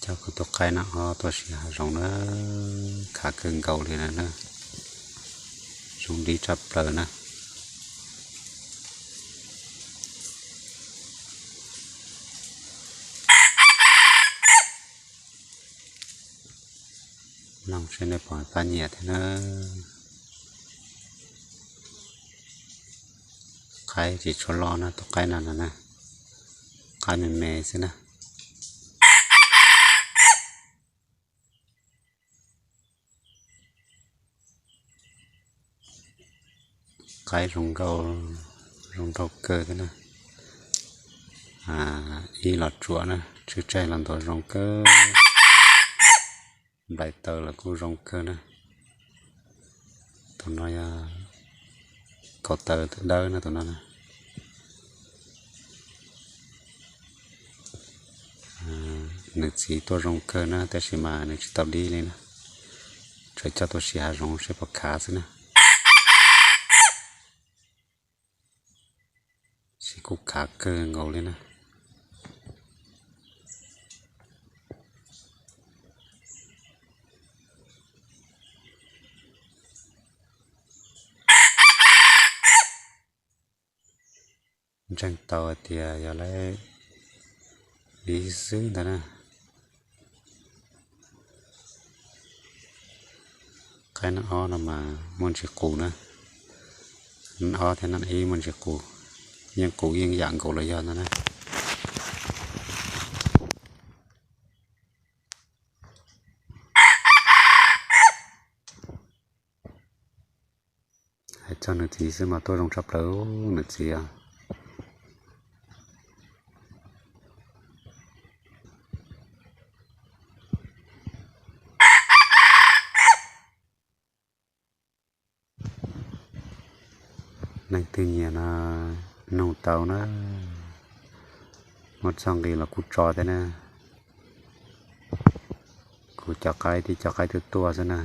Kuv tus qaib no ob tuaj sib hav zoov na, khav kawg nkaus li na, zoo li tshaj plaws na. Mloog seb nej puas pab nyiam thiab na. Qaib tsis tshua loj na, tus qaib no na, qaib me me xwb na. Qaib zoo nkauj, zoo nraug kawg thiab na. Ib los tsuam na, tswb tsaig los nthuav zoo kawg, nplaim taws los kuj zoo kawg na. Tus no yog kaus taws dawb na, tus no na. Nws txiv tuaj zoo kawg na, tab sis mas nws tsis tau dib li na, tsuas coj tuaj sib hav zoov seb puas khav xwb na. Txiv kuj khav kawg nkaus li na. Ntseeg tau hais tias yog lawv dib xwb ntag na. Qaib nab ob no mas muaj ntsis qus na, nab ob thiab nab ib muaj ntsis qus, yeej qus yeej yam nkaus los yog ntag na. Hais txog nws txiv xwb mas tuaj zoo tshaj plaws nws txiv os. Leej twg nyiam no nug tau na, muab txoj nqi los kuj tso thiab na. Kuv cov qaib tib cov qaib twb tuaj xwb na.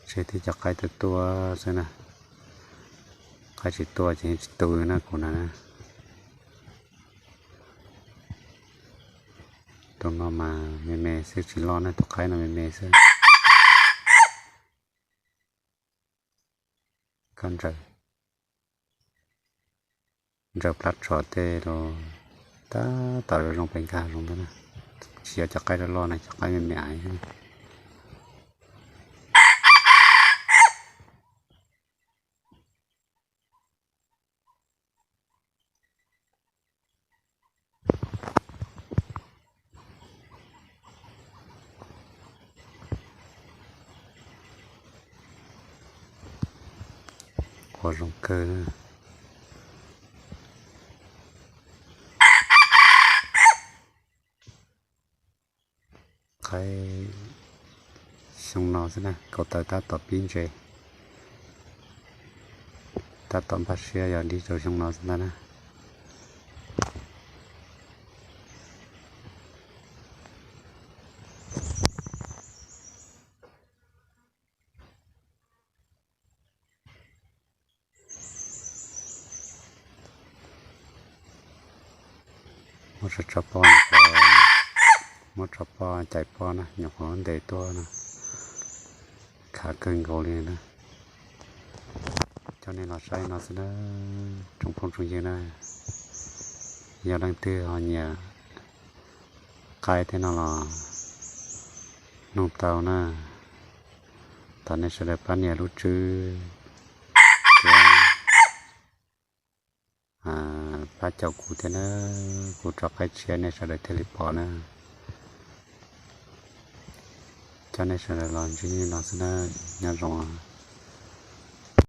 Tseg tib cov qaib twb tuaj xwb na, qaib tsis tuaj ces tsis tu na kuv na. Tus no mas me me xwb tsis loj na, tus qaib no me me xwb. Koj ntsaws, ntsaws plab tso tej los tab tom zoo zoo pes nkag zoo ntag na. Tsis yog cov qaib loj loj na, cov qaib me me aiv xwb. Qhuav zoo kawg. Qaib xyoo no xwb na, kaus taws tab tom pib ntses, tab tom npaj siab yog dib rau xyoo no xwb ntag na. Muab tso poj, muab tso poj cais poj na, nyuam qhuav ntes tuaj no, khav kawg nkaus li na. Coj nej los saib no xwb na, tsoom phooj tsoom ywg na, yog leej twg ho nyiam qaib tej no los nug tau na. Thov nej sawv daws pab nias lub tswb thiab pab caum kuv thiab na, kuv tso qaib tshiab nej sawv daws thiaj li pom na. Coj nej sawv daws los ntsib no xwb na, nyob zoo.